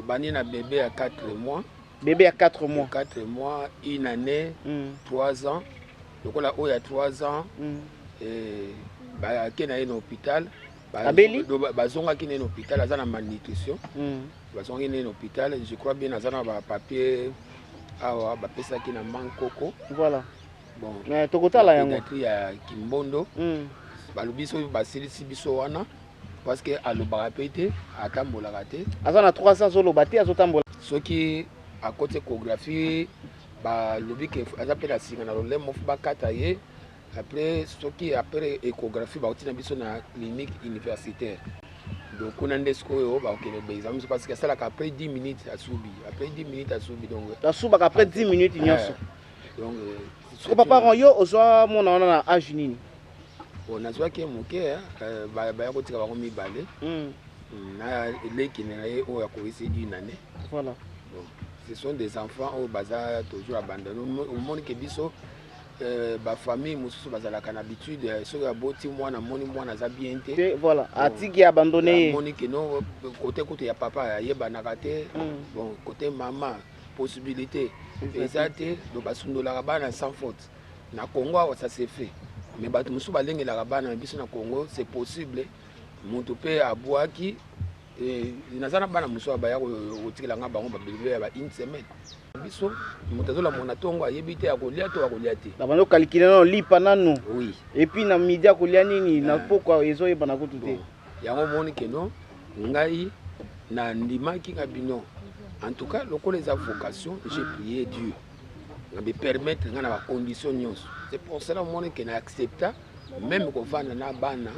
Tobandi na bebe ya 4 mois. Bebe ya 4 mois. 4 mois, une année, 3 ans. Lokola oyo ya 3 ans, eh, bake na ye na hôpital. Abeli? Bazongaki na ye na hôpital, aza na malnutrition. Bazongaki na ye na hôpital, je crois bien aza na ba papier awa bapesaki na Mankoko. Voilà. Bon, Mais tokotala yango. Pédiatrie ya Kimbondo. Balobi soki basilisi biso wana parce que alobaka pe te, atambolaka te. Aza na 3 ans azoloba te, azotambola. Soki akoti échographie, balobi ke aza pe na singa na lolemo, fo bakata ye. Après soki après échographie bakoti na biso na clinique universitaire. Donc kuna nde sikoyo bakokende ba examen parce que asalaka après 10 minutes asubi, après 10 minutes asubi donc asubaka après 10 minutes nyonso. Donc, Siko papa Ron, yo ozwa mwana wana na âge nini? Bon, nazwaki ye moke, baya kotika bango mibale. Na eleki na ye oyo akoyisi une année. Voilà. Bon, ce sont des enfants oyo baza toujours abandonné. Omoni ke biso, ba famille mosusu bazalaka na habitude, soki aboti mwana, amoni mwana aza bien te. Te, voilà. Bon, atiki abandonné ye. Amoni ke non, côté kutu ya papa ayebanaka te. Bon, côté mama possibilité eza te, donc basundolaka bana sans faute. Na Congo awa ça se fait. Mais bato mosusu balengelaka bana na biso na Congo, c'est possible. Moto pe abwaki, naza na bana mosusu baya kotikela nga bango ba bébé ya ba une semaine. Biso moto azolamona na ntongo ayebi te akolia to akolia te. Na bando calculer nano lipa nanu. Oui. Et puis na midi akolia nini, na pokwa ezoyebana kutu te. Bon, yango moni ke non, ngai na ndimaki nga bino. En tout cas, lokola eza vocation, j'ai prié Dieu. Na me permettre nga na ba conditions nyonso. C'est pour cela moni ke na accepta même kovanda na bana,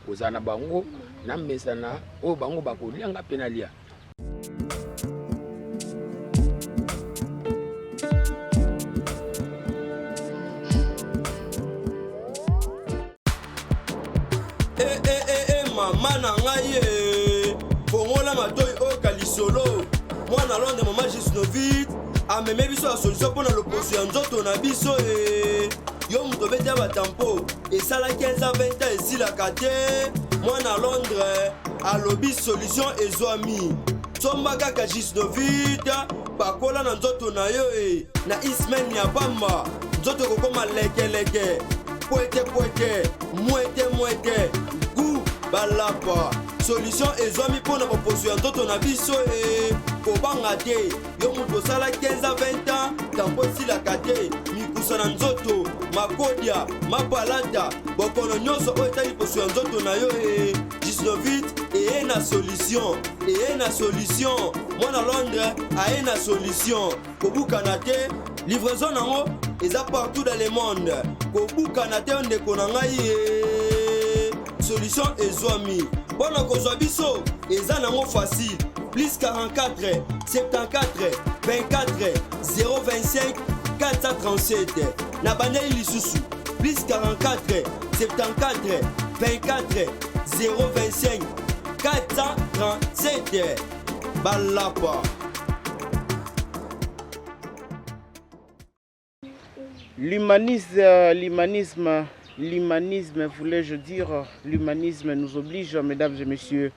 kozala na bango, na mesana oyo bango bakolia nga pe nalia. Eh, eh, eh, eh, mama na ngai ye. Fongola matoi oyoka lisolo. Mwana Londres, mama Gisnovit ameme biso ya solution mpo na loposo ya nzoto na biso e. Yo moto obeti ya batampo esala 15 ans 20 ans esilaka te. Mwana Londres alobi solution ezwami. Somba kaka Gisnovit, pakola na nzoto na yo e. Na ismen ya pamba nzoto ekokoma lekeleke, pwete pwete, mwete mwete, gu balapa. Solution ezwami mpo na boposo ya nzoto na biso e. Kobanga te, yo moto osala 15 à 20 ans tampo esilaka te. Mikusa na nzoto, makodia, mapalata, bokono nyonso oyo etali poso ya nzoto na yo e. Gisnovit eye na solution, eye na solution. Mwana Londres aye na solution. Kobukana te, livraison nango eza partout dans le monde. Kobukana te ndeko na ngai ye. Solution ezwami. Mpona kozwa biso eza nango facile. Plus 44 74 24 025 437. Na bandeli lisusu. Plus 44 74 24 025 437. Balapa. L'humanisme, l'humanisme, l'humanisme, voulais-je dire, l'humanisme nous oblige, mesdames et messieurs.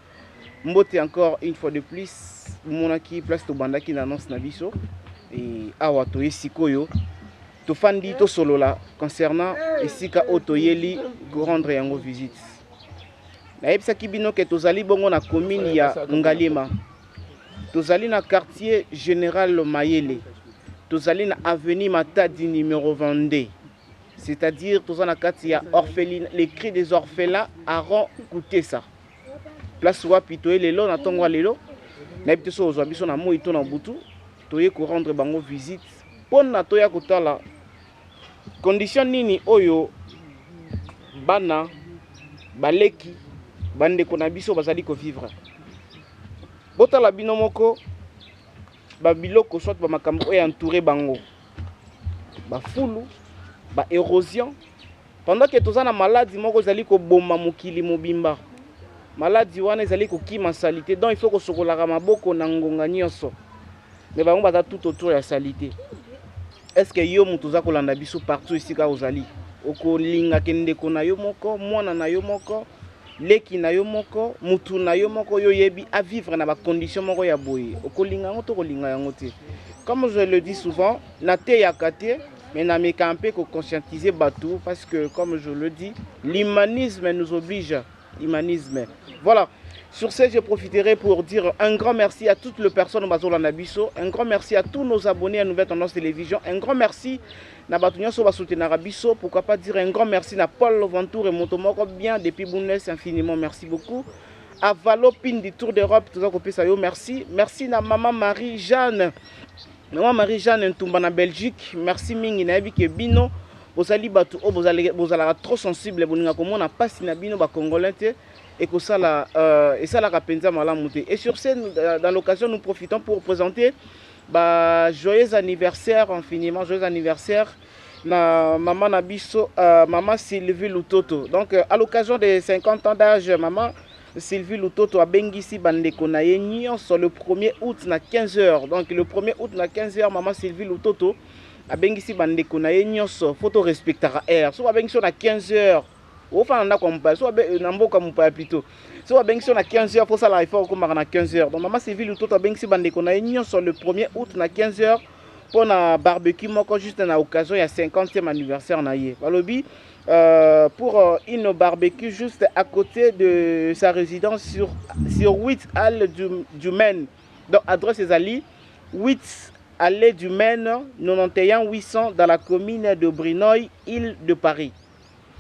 Mbote encore une fois de plus, monaki place tobandaki na annonce na biso et awa toye sikoyo tofandi tosolola concernant esika oyo toyeli rendre yango visite. Nayebisaki bino ke tozali bongo na commune ya Ngaliema. Tozali na quartier général Mayele. Tozali na avenue Matadi numéro 22. C'est-à-dire toza na kati ya orpheline, les cris des orphelins Aaron Kutesa. Place wapi toye lelo na tongo lelo. Nayebi te soki ozwa biso na moi to na butu, toye ko rendre bango visite pona toya kotala condition nini oyo bana baleki bandeko na biso bazali ko vivre. Botala bino moko ba biloko soit ba makambo oyo entouré bango, ba fulu, ba érosion, pendant que toza na maladie moko ezali koboma mokili mobimba. Maladie wana ezali kokima salité, donc il faut kosokolaka maboko na ngonga nyonso. Mais bango baza tout autour ya salité. Est-ce que yo moto oza kolanda biso partout esika ozali, okolinga ke ndeko na yo moko, mwana na yo moko Leki na yo moko, mutu na yo moko yo yebi a vivre na ba conditions moko ya boye, okolinga yango to kolinga yango te. Comme je le dis souvent, nateyaka te, mais nameka mpe ko conscientiser bato parce que, comme je le dis, l'humanisme nous oblige. Humanisme. Voilà. Sur ce, je profiterai pour dire un grand merci à toutes les personnes bazolanda biso, un grand merci à tous nos abonnés à Nouvelle Tendance Télévision, un grand merci na bato nyonso basoutenaka biso, pourquoi pas dire un grand merci na Paul Ventour et moto moko bien depuis Bundes, infiniment merci beaucoup. À Valo Pindi Tour d'Europe, toza kopesa yo merci. Merci na maman Marie-Jeanne. Maman Marie-Jeanne Ntumba na Belgique, merci mingi, nayebi ke bino bozali bato oyo bozalaka trop sensible, bolinga komona mpasi na bino bacongolais te, ekosala esalaka mpenza malamu te. Et sur ce, dans l'occasion, nous profitons pour présenter ba joyeux anniversaire, infiniment joyeux anniversaire na maman na biso, maman Sylvie Lutoto. Donc à l'occasion des 50 ans d'âge, maman Sylvie Lutoto abengisi bandeko na ye nyonso le 1er août na 15h. Donc le 1er août na 15h, maman Sylvie Lutoto abengisi bandeko na ye nyonso. Faut to respectaka heure. So babengisi yo na 15h, ofanda ndako ya mopaya, so na mboka mopaya plutôt, so babengisi yo na 15h, faut sala effort okomaka na 15h. Donc mama Sylvie Lutoto abengisi bandeko na ye nyonso le 1er août na 15h mpo na barbecue moko, juste na occasion ya 50e anniversaire na ye. Balobi pour une barbecue juste à côté de sa résidence sur 8 allées du Maine. Donc adresse ezali 8 allée du Maine, 91 800, dans la commune de Brunoy, île de Paris.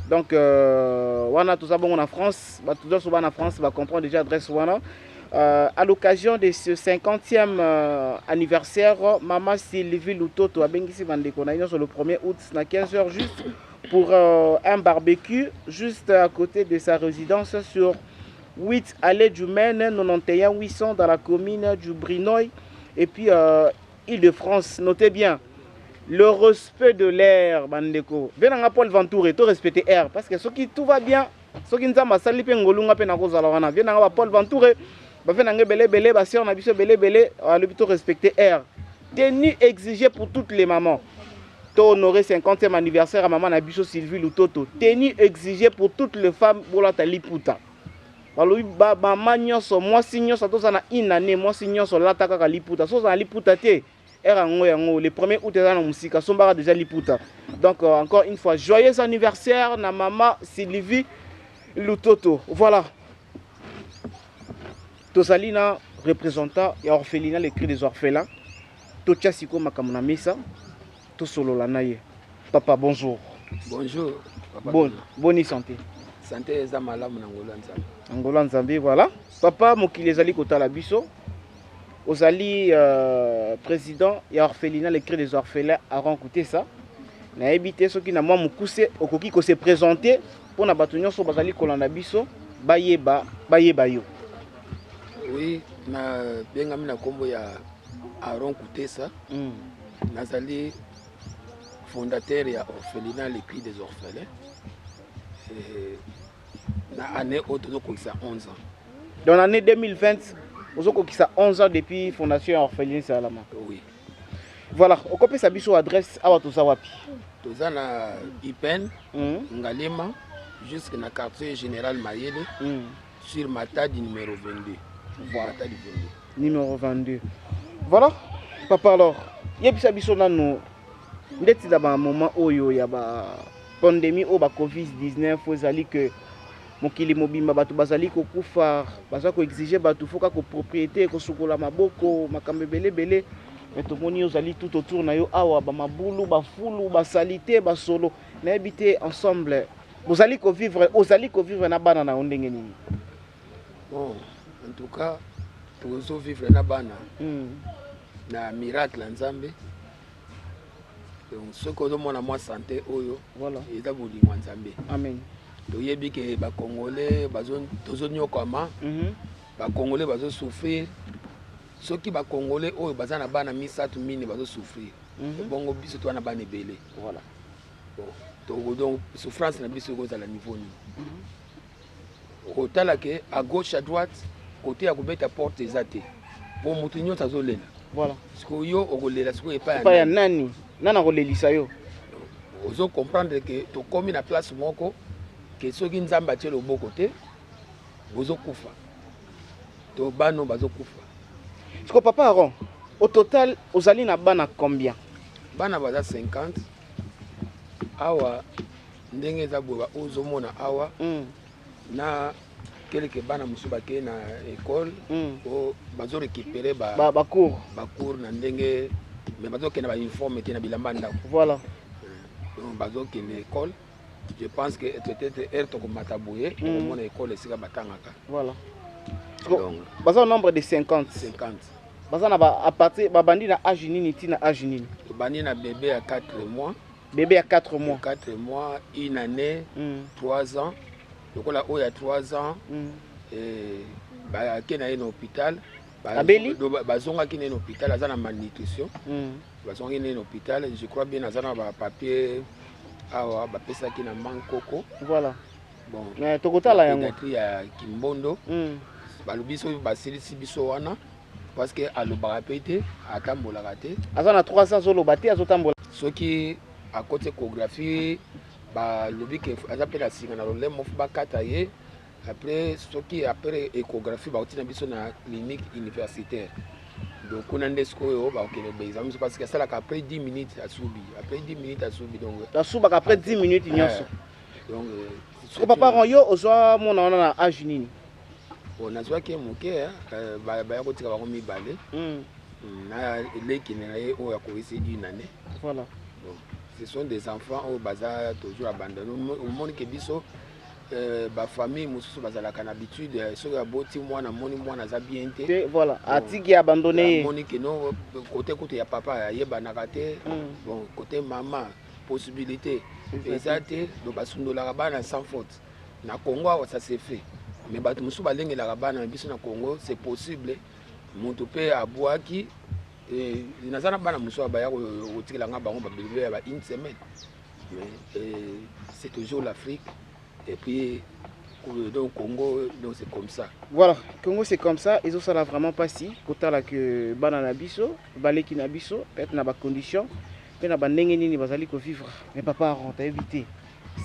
Donc wana toza bongo na France. Bato nyonso bana France bacomprendre déjà adresse wana. À l'occasion de ce 50e anniversaire, mama Sylvie Lutoto abengisi bandeko na ye nyonso le 1er août na 15h, juste pour un barbecue juste à côté de sa résidence sur 8 allée du Maine, 91 800, dans la commune du Brunoy et puis Île-de-France. Notez bien le respect de l'heure, bandeko. Benanga Paul Ventour, to respecter heure, parce que soki tout va bien, soki Nzambe asali mpe ngolunga mpe nakozala wana. Vie nanga ba Paul Ventour, bafe nanga ebele ebele, basœur na biso ebele ebele alobi to respecter heure. Tenue exigée pour toutes les mamans. To honorer 50e anniversaire ya mama na biso Sylvie Lutoto. Tenue exigée pour toutes les femmes, bolata liputa. Balobi mama nyonso, mwasi nyonso, toza na une année, mwasi nyonso lata kaka liputa. So oza na liputa te, heure yango le 1er août eza na mosika, sombaka déjà liputa. Donc encore une fois, joyeux anniversaire na mama Sylvie Lutoto. Voilà, tozali na représentant ya orphelinat Le Cri des Orphelins. Totia sikoyo makambo na mesa, tosolola na ye. Papa, bonjour. Bonjour, papa. Bon, boni santé? Santé eza malamu na ngolo ya Nzambe. Ngolo Nzambe. Voilà, papa, mokili ezali kotala biso. Ozali président ya orphelinat Le Cri des Orphelins, Aron Kutesa. Nayebi te soki na mwa mokuse okoki kose présenter mpona bato nyonso bazali kolanda biso, bayeba yo. Oui, nabengami na nkombo ya Aron Kutesa. Nazali fondateur ya orphelinat Le Cri des Orphelins. Et na année oyo tozokokisa 11 ans. Dans l'année 2020, ozokokisa 11 ans depuis fondation ya orphelinat esalama? Oui. Voilà, okopesa biso adresse, awa toza wapi? Toza na Ipen, Ngaliema, jusque na quartier général Mayele, sur Matadi numéro 22. Voilà. Matadi 22. Numéro 22. Voilà, papa, alors yebisa biso nano, ndeti na bamoment oyo ya bapandémie oyo, ba Covid-19 oyo ezali ke mokili mobimba, bato bazali kokufa, baza koexige bato faut kaka kopropriété, kosukola maboko, makambo ebele ebele, mais tomoni ozali tout autour na yo awa bamabulu, bafulu, basaleté, basolo. Nayebi te, ensemble bozali kovivre, ozali kovivre na bana na yo ndenge nini? Bon, en tout cas tozovivre na bana na miracle ya Nzambe. Donc soki ozomona mwa santé oyo, eza bolingo ya Nzambe. Amen. Toyebi ke bacongolais tozonyokwama, bacongolais bazosouffrir. Soki bacongolais oyo baza na bana misato, mine, bazosouffrir, bongo biso toza na bana ebele. Bon, donc souffrance na biso ekozala niveau nini? Okotala ke à gauche, à droite, côté ya kobeta porte eza te, po motu nyonso azolela. Sikoyo yo okolela sikoyo epai epai ya ya nani? Nani nani akolelisa yo? Ozo comprendre ke tokómi na place moko ke soki Nzambe atie loboko te. Bozokufa to bana bazokufa. Siko papa Aaron, au total ozali na bana combien? Bana baza 50 awa. Ndenge eza boye, ozomona awa na quelques bana mosusu bakei na école o bazorécupérer bacours. Bacours na ndenge, mais bazokende bauniforme te, na bilamba ndako. Donc bazokende école. Je pense que peut-être heure tokomata boye, tokomona école esika batangaka. Donc baza au nombre de 50? 50. Baza na ba, à partir, babandi na âge nini ti na âge nini? Tobandi na bébé ya 4 mois. Bébé ya 4 mois? 4 mois, une année, 3 ans. Lokola oyo ya 3 ans, bake na ye na hôpital. Abeli? Bazongaki na ye na hôpital, aza na malnutrition. Bazongaki na ye na hôpital. Je crois bien aza na bapapier awa bapesaki na Mankoko. Bon. Mais tokotala yango. Pédiatrie ya Kimbondo. Balobi soki basilisi biso wana, parce que alobaka mpe te, atambolaka te. Aza na 3 ans, azoloba te, azotambola. Soki akoti échographie, balobi ke aza mpe na singa na lolemo, fo bakata ye. Après, soki après échographie, bakotina biso na clinique universitaire. Donc kuna nde sikoyo bakokende baexamen biso, parce que asalaka après 10 minutes asubi, après 10 minutes asubi. Donc asubaka après 10 minutes nyonso? Donc Siko papa Aaron, yo ozwa mwana wana na âge nini? Bon, nazwaki ye moke, baya kotika bango mibale na eleki na ye oyo akokisi une année. Bon, ce sont des enfants oyo baza toujours abandonné. Omoni ke biso bafamille mosusu bazalaka na habitude, soki aboti mwana, amoni mwana aza bien te. Te, voilà, atiki, abandonné ye. Amoni ke no, côté kutu ya papa ayebanaka te. Bon, côté mama, possibilité eza te. Donc basundolaka bana sans faute. Na Congo awa, ça se fait, mais bato mosusu balengelaka bana na biso. Na Congo, c'est possible moto mpe abwaki. Naza na bana mosusu baya kotikela nga bango babébé ya ba une semaine, mais c'est toujours l'Afrique et puis donc Congo, donc c'est comme ça. Voilà, Congo, c'est comme ça. Ezosala vraiment mpasi kotala ke bana na biso, baleki na biso, peut-être na bacondition mpe na bandenge nini bazali kovivre. Mais papa Aaron, toyebi te,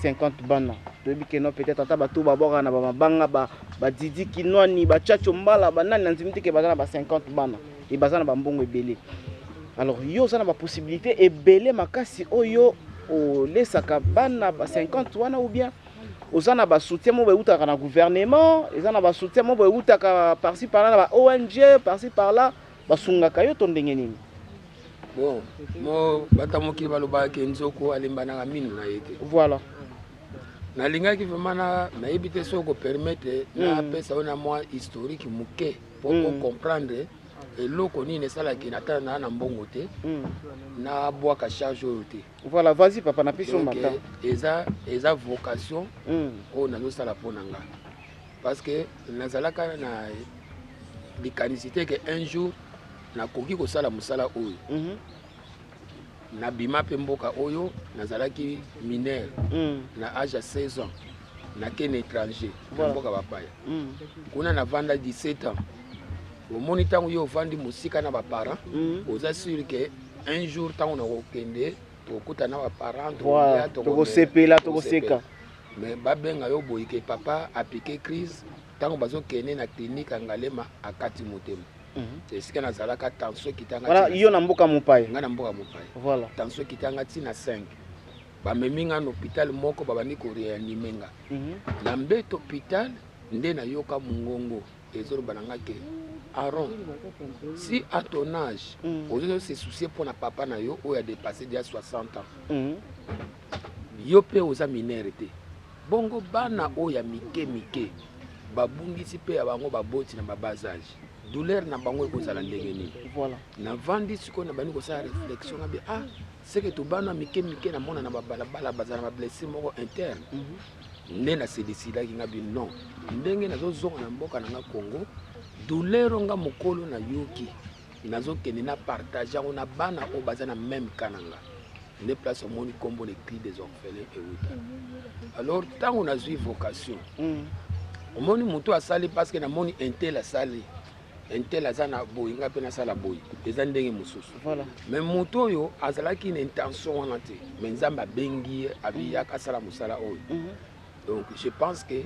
50 bana, toyebi ke no, peut-être ata bato babwaka na bamabanga, badidi kinwani, bachacho mbala, banani, na ndimi te ke baza na ba 50 bana e baza na bambongo ebele. Alors yo oza na bapossibilité ebele makasi oyo olesaka bana ba 50 wana, ou bien oza na basoutien moko eutaka na gouvernement, eza na basoutien moko eutaka par-ci par là, na ba ONG par-ci par là basungaka yo, to ndenge nini? Bon, mo bato mokili balobaka ke nzoko alembanaka minu na ye te. Nalingaki vraiment na nayebi te soki kopermettre napesa oyo na mwa historique moke mpo ocomprendre eloko nini esalaki ata naa na mbongo te, nabwaka charge oyo te. Voilà, vas-y papa, napesi yo Donc, mata. Eza vocation oyo nazosala mpo na nga, parce que nazalaka na likanisi te ke un jour nakoki kosala mosala oyo. Nabima mpe mboka oyo, nazalaki mineur. Na âge ya 16 ans, nakende étranger na mboka bapaya. Kuna navanda 17 ans. Omoni, ntango yo ovandi mosika na baparent, oza sûr ke un jour ntango nakokende, tokokuta na baparent. Voilà, tokosepela, tokoseka. Mais babenga yo boye ke papa apiqué crise. Ntango bazokende na clinique ya Ngalema, akati motema. Esika nazalaka, tension ekitanga. Wana yo na mboka mopaya? Ngai na mboka mopaya. Tension ekitanga ntina 5. Bamemi nga na hôpital moko, babandi koréanimer nga. Na mbeto hôpital nde nayoka mongongo ezoloba na nga ke: "Aaron, si à ton âge ozo se soucier mpo na papa na yo oyo adépassé déjà 60 ans, yo mpe oza mineur te, bongo bana oyo ya mike mike babungisi mpe ya bango baboti na babas âge, douleur na bango ekozala ndenge nini?" Navandi sikoyo, nabandi kosala réflexion. Ngabi: "Ah, seke tobana mike mike namona na babalabala bazala na bablessure moko interne." Nde nasedécidaki, ngabi: "Non, ndenge nazozonga na mboka na nga Congo, douleur nga mokolo nayoki, nazokende na partage yango na bana oyo baza na même cas na nga." Nde place omoni nkombo Le Cri des Orphelins euta. Alors ntango nazwi vocation, omoni moto asali, parce que namoni un tel asali, un tel aza na boye, nga mpe nasala boye, eza ndenge mosusu. Mais moto oyo azalaki na intention wana te, mais Nzambe abengi ye, abiyaka asala mosala oyo. Donc je pense que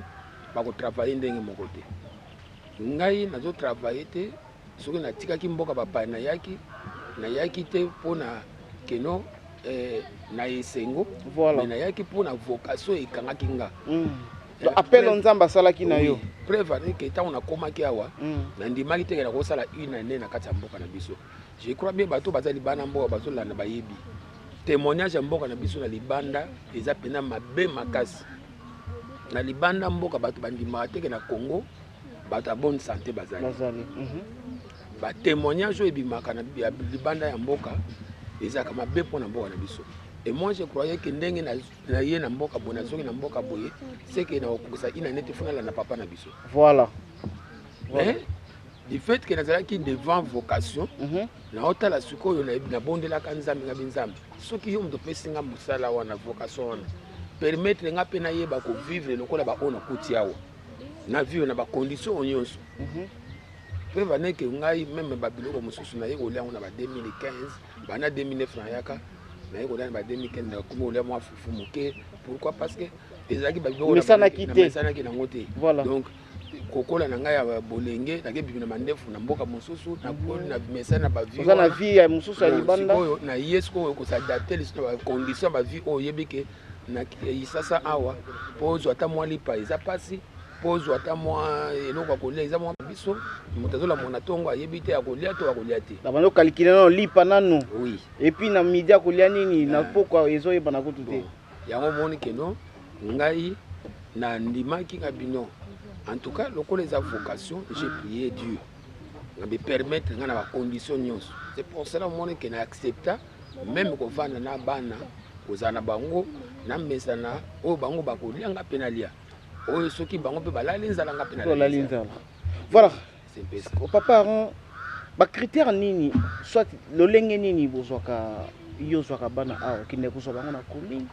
Bakotravaille ndenge moko te. Ngai nazotravaille te. Soki natikaki mboka bapaya, nayaki te mpona keno na esengo. Mais nayaki mpona vocation ekangaki nga. Donc, appel Nzambe asalaki na yo. Oui. Preuve ane ke ntango nakomaki awa, nandimaki te ke nakosala une année na kati ya mboka na biso. Je crois bien, bato baza libanda mboka bazolanda, bayebi témoignage ya mboka na biso na libanda eza mpenza mabe makasi. Na libanda mboka, bato bandimaka te ke na Congo bato ya bonne santé bazali. Bazali. Batémoignage oyo ebimaka na ya libanda ya mboka ezalaka mabe mpo na mboka na biso. Et moi, je croyais ke ndenge na ye na mboka boye, nazongi na mboka boye, c'est que nakokokisa une année te, fo nalanda papa na biso. Mais du fait ke nazalaki devant vocation, naotala sikoyo, nabondelaka Nzambe, ngabi: "Nzambe, soki yo moto opesi nga mosala wana, vocation wana, permettre nga mpe nayeba kovivre lokola baoyo nakuti awa, na vivre na bacondition oyo nyonso." Preuve aneke ngai même babiloko mosusu naye kolia yango na ba 2015. Banda 2009 nayaka, naye kolia na ba 2015, nakomi kolia mwa fufu moke. Pourquoi? Parce que ezalaki babiloko Mesanaki te. Mesanaki nango te. Donc kokola na ngai ya bolenge, nakebimi na mandefu na mboka mosusu, nakoli na mesana na bavie. Oza na vie ya mosusu ya libanda. Sikoyo na ye sikoyo kos'adapter lisusu na bacondition ya bavie oyo oyebi ke na Isasa awa, mpo ozwa ata mwa lipa eza mpasi, mpo ozwa ata mwa eloko ya kolia eza mwa biso. Moto azolamuka na ntongo, ayebi te akolia to akolia te. Na bando calculer nano lipa nanu. Oui. Et puis na midi akolia nini, na pokwa ezoyebana kutu te. Bon, yango omoni keno ngai nandimaki nga bino. En tout cas, lokola eza vocation, j'ai prié Dieu nga bepermettre nga na bacondition nyonso. C'est pour cela omoni ke na accepta même kovanda na bana, kozala na bango na mesana oyo bango bakolia, nga mpe nalia oyo. Soki bango mpe balali nzala, nga mpe to olali nzala. Voilà. C'est mpe ça. Papa Aaron, bacritère nini, soit lolenge nini bozwaka, yo ozwaka bana awa, okende kozwa bango na commune,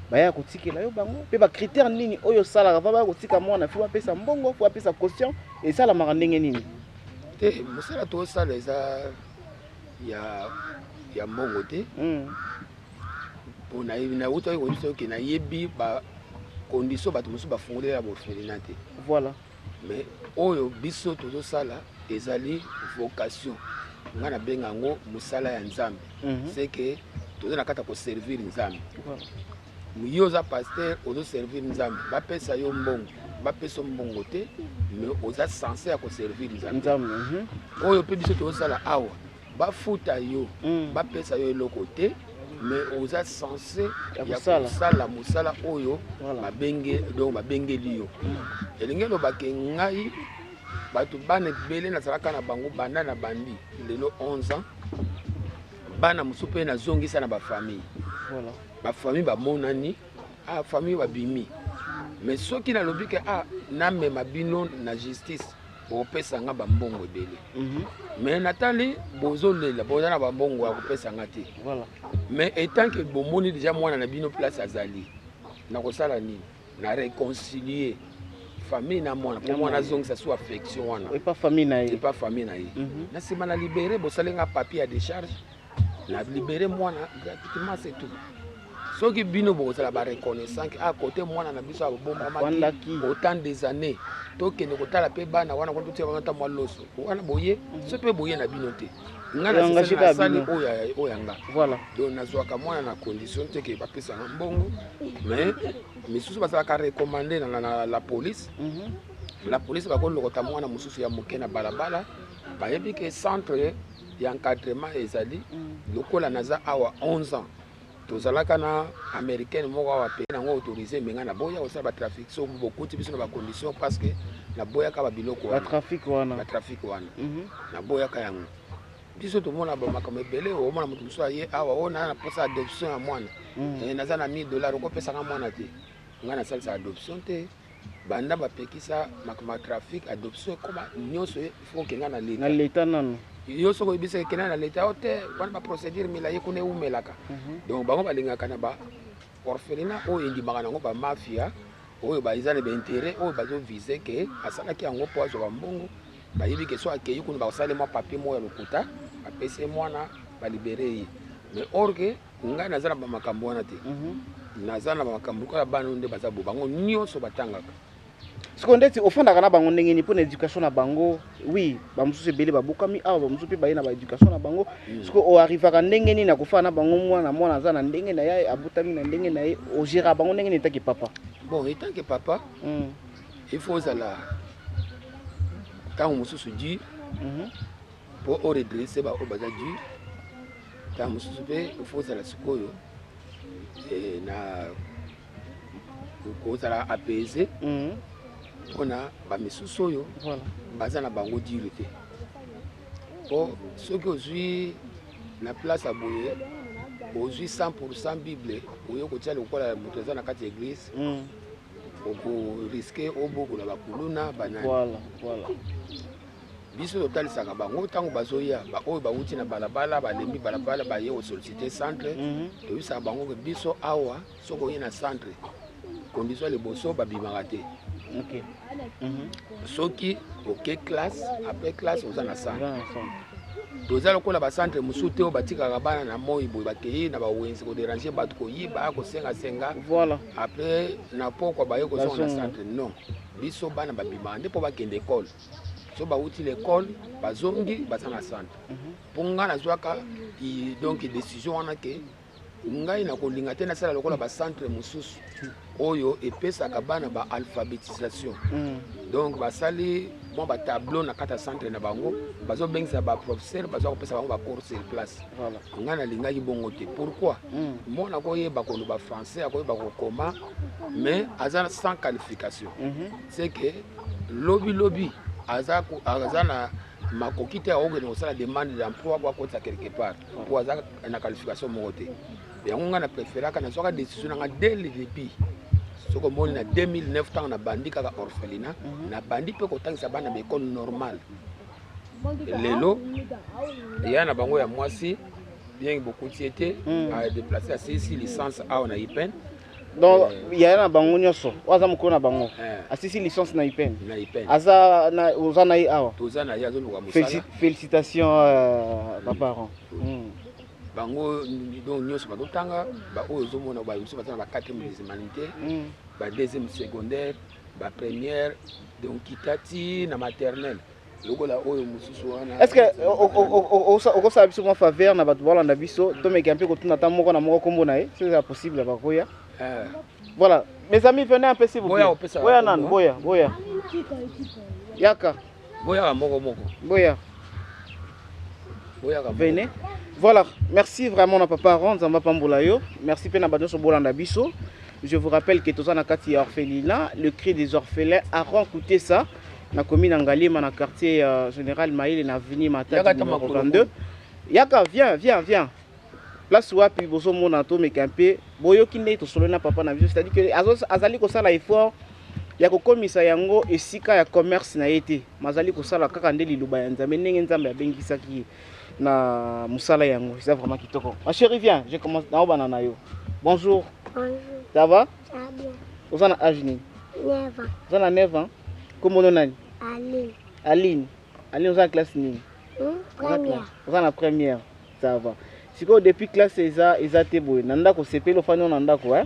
baya kotikela yo bango, mpe bacritère nini oyo osalaka fa baya kotika mwana? Fo bapesa mbongo, fo bapesa caution, esalamaka ndenge nini? Te, mosala tosala eza ya mbongo te. Mpo nautaki koyebisa oke nayebi bacondition bato mosusu bafungolela baorphelinat te. Mais oyo biso tozosala ezali vocation. Ngai nabenga yango mosala ya Nzambe. C'est que toza na kati ya koservir Nzambe. Yo oza pasteur, ozoservir Nzambe. Bapesa yo mbongo, bapesa yo mbongo te, mais oza censé ya koservir Nzambe. Nzambe. Oyo mpe biso tozosala awa, bafuta yo, bapesa yo eloko te, mais oza censé Ya ya kosala. Kosala mosala oyo babenge, donc babengeli yo. Elingi elobake ngai bato, bana ebele nazalaka na bango banda na bandi lelo 11 ans. Bana mosusu mpe nazongisa na bafamille. Bafamille bamonani, ah, famille babimi. Mais soki nalobi ke ah, namema bino na justice, bokopesa nga bambongo ebele. Mais natali, bozolela, boza na bambongo ya kopesa nga te. Mais étant que bomoni déjà mwana na bino place azali, nakosala nini? Na réconcilier famille na mwana, mpo mwana azongisa su affection wana. Epa famille na ye. Epa famille na ye. Na nsima na libéré, bosali nga papier ya décharge, na libéré mwana gratuitement, c'est tout. Soki bino bokozala bareconnaissant ke ah, kote mwana na biso abombamaki Afandaki. Autant des années, tokende kotala mpe bana wana kuna, totia bango ata mwa loso wana boye. So mpe boye na bino te, nga Engagé kaka nasali bino. oyo ya nga. Donc nazwaka mwana na condition te ke bapesanga mbongo, mais misusu bazalaka recommandé na la police. La police bakolokota mwana mosusu ya moke na balabala, bayebi ke centre ya encadrement ezali. Lokola naza awa 11 ans, tozalaka na Américaine moko awa pe nango autorisé, me ngai naboya kosala batrafic. So bokuti biso na bacondition, parce que naboyaka babiloko wana. Batrafic wana. Batrafic wana, naboyaka yango. Biso tomona bamakambo ebele. Omona moto mosusu aye awa: "Oyo naa na mposa adoption ya mwana. Naza na 1000 dollar, okopesanga mwana te?" Ngai nasalisa adoption te. Banda bapekisa makambo ya trafic, adoption ekoma nyonso faut okenga na na leta. Leta nano. Yo soki oyebisa ekenda na leta o te, wana baprocédure milayi kuna ewumelaka. Donc bango balingaka na ba orphelinat oyo endimaka nango bamafia oyo baza na baintérêt oyo bazovise ke asalaki yango mpo azwa bambongo. Bayebi ke so akei kuna, bakosala mwa papier moko ya lokuta, bapesi ye mwana, balibérer ye. Mais or ke ngai naza na bamakambo wana te. Naza na bamakambo lokola bana oyo nde baza bo, bango nyonso batangaka. Sikoyo ndeti ofandaka na bango ndenge nini mpo na éducation na bango? Oui, bamosusu ebele babokami awa, bamosusu mpe baye na baéducation na bango. Sikoyo oarrivaka ndenge nini na kofanda na bango? Mwana mwana aza na ndenge na ye, abotami na ndenge na ye, ogéra bango ndenge nini etaki papa? Bon, en tant que papa, il faut ozala ntango mosusu dur mpo oredresse baoyo baza dur. Ntango mosusu mpe il faut ozala sikoyo na kozala apaisé mpona bamisusu oyo baza na bango dur te, mpo soki ozwi na place ya boye, ozwi 100 Bible, oyo kotia lokola moto aza na kati ya église, okorisquer obokola bakuluna banani. Voilà. Biso totalisaka bango ntango bazoya, baoyo bawuti na balabala, balembi balabala, baye kosolliciter centre, toyebisaka bango ke biso awa, soki oye na centre, condition ya liboso, babimaka te. Soki oke classe, après classe oza na centre. Oza na centre. Toza lokola bacentre mosusu te oyo batikaka bana na moi boye, bakei na bawenze kodéranger bato, koyiba, kosengasenga. Après na pokwa baye kozonga na Bazonga. centre. Non, biso bana babimaka nde mpo bakende ekole. So bawuti l'école, bazongi, baza na centre. Mpo ngai nazwaka donc décision wana ke ngai nakolinga te nasala lokola bacentre mosusu oyo epesaka bana baalphabétisation. Donc basali mwa batableau na kati ya centre na bango, bazobengisa baprofesseur, baza kopesa bango bacours sur place. Ngai nalingaki bongo te. Pourquoi? Mwana akoyeba koloba français, akoyeba kokoma, mais aza sans qualification. C'est que lobi lobi aza na makoki te akokende kosala demande d'emploi po akotisa quelque part, po aza na qualification moko te. Yango ngai na préféraka, nazwaka décision na nga dès le début. Soki omoni na 2009, ntango nabandi kaka orphelinat, nabandi mpe kotangisa bana baekole normale. Lelo eya na bango ya mwasi, bien bokuti ye te, adéplace, asilisi licence awa na IPN. Donc yaya na bango nyonso oyo aza mokolo na bango asisi licence na IPN? Na IPN. Aza na, oza na ye awa? Toza na ye, azoluka mosala. Félicitations, baparents. Bango donc nyonso bazotanga. Baoyo ozomona, bamosusu baza na ba 4e des humanités, ba deuxième secondaire, bapremière, donc kita ti na maternelle lokola oyo mosusu wana. Est ce que okosala biso mwa faveur na bato balanda biso, tomeka mpe kotuna ata moko na moko kombo na ye, soki eza possible, bakoya? Voilà, mes amis, venez un peu, s'il vous Boya plaît. opesa Boya kombo. Nanu boya, boya, yaka. Boyaka moko moko. Boya. Boyaka moko. Venez. Voilà, merci vraiment na papa Aaron, Nzambe apambola yo. Merci pe na bato nyonso bolanda biso. Je vous rappelle que toza na kati ya orphelinat, le cri des orphelins, Aaron Kutesa, na commune ya Ngaliema, na quartier Général Maïle, na avenue Matadi Yaka ta numéro makolo. 22. Yaka, viens, viens, viens. Place wapi bozomona, tomeka mpe boyoki nde tosololi na papa na biso, c'est-à-dire que azali kosala effort ya kokomisa yango esika ya commerce na ye te, mazali kosala kaka nde liloba ya Nzambe, ndenge Nzambe abengisaki ye na mosala yango. Eza vraiment kitoko. Ma chérie, viens, je commence naobana na yo. Bonjour. Bonjour. Ça va? Ça va bien. Oza na age nini? 9 ans. Oza na 9 ans. Kombono nani? Aline. Aline. Aline, oza na classe nini? Première. Oza na première. Ça va. Sikoyo depuis classe eza te boye na ndako, osepeli, ofandi na ndako, eh?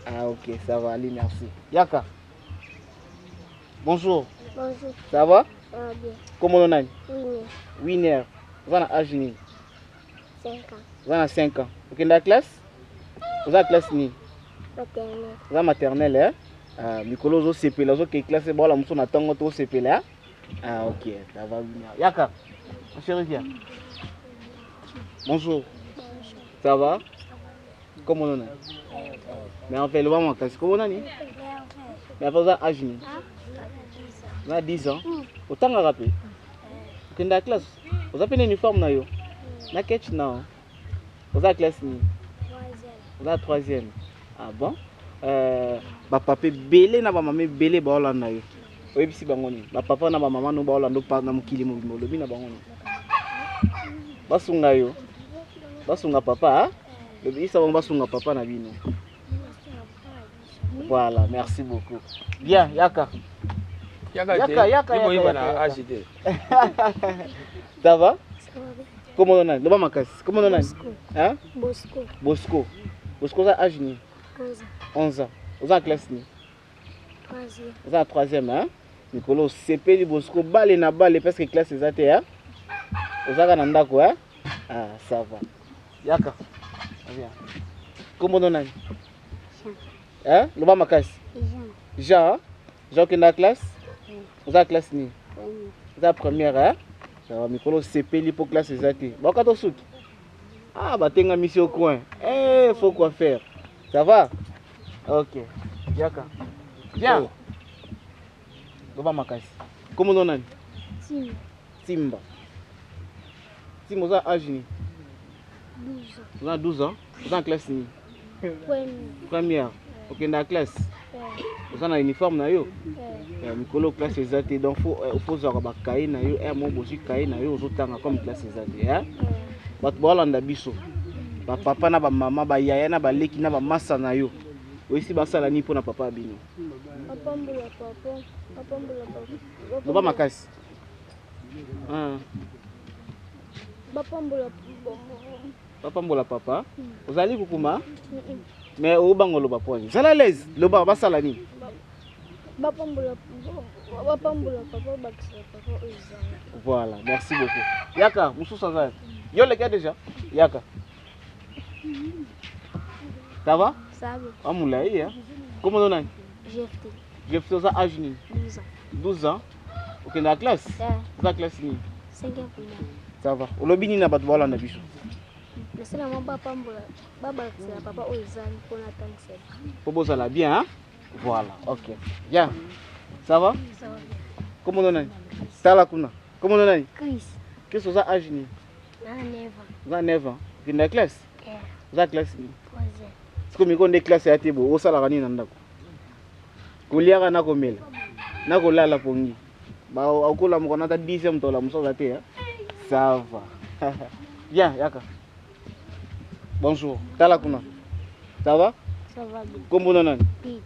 Ah ok, ça va Aline, merci. Yaka. Bonjour. Bonjour. Ça va? Ça va bien. Kombono nani? Winner. Winner. Oza na age nini? 5 ans. Oza na 5 ans. Okenda classe? Oza na classe nini? Maternelle. Oza maternelle, eh? Ah, mikolo ozosepela, ozokende classe, baola mosusu na ntongo to osepela, eh? Ah ok, ça va Winner. Yaka. Ma chérie, viens. Bonjour. Bonjour. Ça va? Comment on est? Mais en fait, le maman, comment on est? Mais après ça, âge nini? Na 10 ans. Otangaka mpe? Okenda classe? Oza mpe na uniforme na yo? Na ketch na? Oza classe nini? Oza troisième. Ah bon? Bapapa ebele na bamama ebele baolanda yo. Oyebisi bango nini? Bapapa na bamama no baolanda na mokili mobimba, olobi na bango nini? Basunga yo. Basunga papa, ah? Lobisa bango basunga papa na bino. Voilà, merci beaucoup. Bien, yaka. Yaka Yaka, te. yaka, Yo boyeba yaka, na yaka. age te. Ça va? Ça va bien. Comment on a? Loba makasi. Comment on a? Bosco. Hein? Bosco. Bosco. Bosco za âge ni? 11 ans. 11 ans. Oza classe ni? Troisième. Oza na troisième, hein? Mikolo osepeli bosiko bale na bale parce que classe eza te, hein? Ozaka na ndako, hein? Ah, ça va. Yaka. Viens. Kombo no nani? Jean. Hein? Loba makasi. Jean. Jean, Jean okenda classe? Oui. Oza classe nini? Première. Oza première, hein? Ça va, mikolo osepeli mpo classe eza te. Bakata suki. Ah, batengamisi au coin. Eh, faut quoi faire? Ça va? Ok. Yaka. Viens. Oh. Loba makasi. Kombo no nani? Tim. Timba. Timba oza âge nini? 12 ans. Oza na 12 ans? Oza na classe nini? Première. Première. Okenda na classe? Ouais. Oza na uniforme na yo? Ouais. Eh, mikolo classe eza te donc faut faut ozwaka bakaye na yo heure moko bozwi kaye na yo ozotanga comme classe eza te hein? Ouais. Bato baolanda biso bapapa na bamama bayaya na baleki na bamasa na yo oyesi basala nini mpona papa ya bino? Bapambola papa. Bapambola papa. Loba makasi. Ah, Bapambola. Bapambola papa. Ozali kokuma Mm-mm. mais obanga oloba poani zala l'aise loba basala nini? Bapambola bapambola papa bakisela papa oyo ezanga. Voilà, merci beaucoup. Yaka, mosusu aza yo leka déjà. Yaka. Ça va? Sabe. Amulai, hein? Comment on nani? GFT. Je fais ça âge nini? 12 ans. 12 ans. Okenda na classe? Ouais. Oza classe nini? Cinquième primaire. Ça va. Olobi nini na bato baolanda biso? Nasala mwa bapambola babakisela papa oyo ezangi mpona atangisa biso. Po bozala bien, hein? Voilà, ok. Bien. Ça va? Ça va bien. Comment on nani? Tala kuna. Comment on nani? Chris. Qu'est-ce que oza âge nini? Na 9 ans. Oza 9 ans. Okenda na classe? Yeah. Oza classe nini? Troisième. Sikoyo mikolo nde classe ya te boye osalaka nini na ndako? Koliaka na komela na kolala pongi. Ba okolamuka na ata 10 heures moto olamusa oza te, hein? Ça va. Viens, yaka. Bonjour. Tala kuna. Ça va? Ça va bien. Kombo na nani? Peter.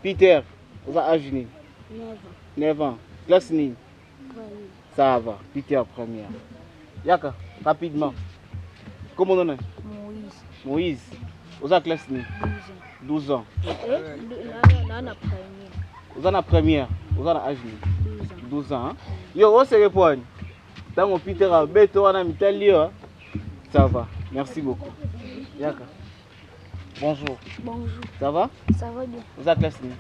Peter. Oza âge nini? 9 ans. 9 ans. Classe nini? Premier. Ça va. Peter première. Yaka, rapidement. Kombo na nani? Moïse. Moïse. Oza classe nini? 12 ans. 12 ans. Eh, na na première. Oza na première. Oza na âge nini? 12 ans. 12 ans. Hein? Yo, oseke poani. Tango Peter abeto wana mitali yo. hein? Ça va. Merci beaucoup. Yaka. Bonjour. Bonjour. Ça va? Ça va bien. Oza classe nini?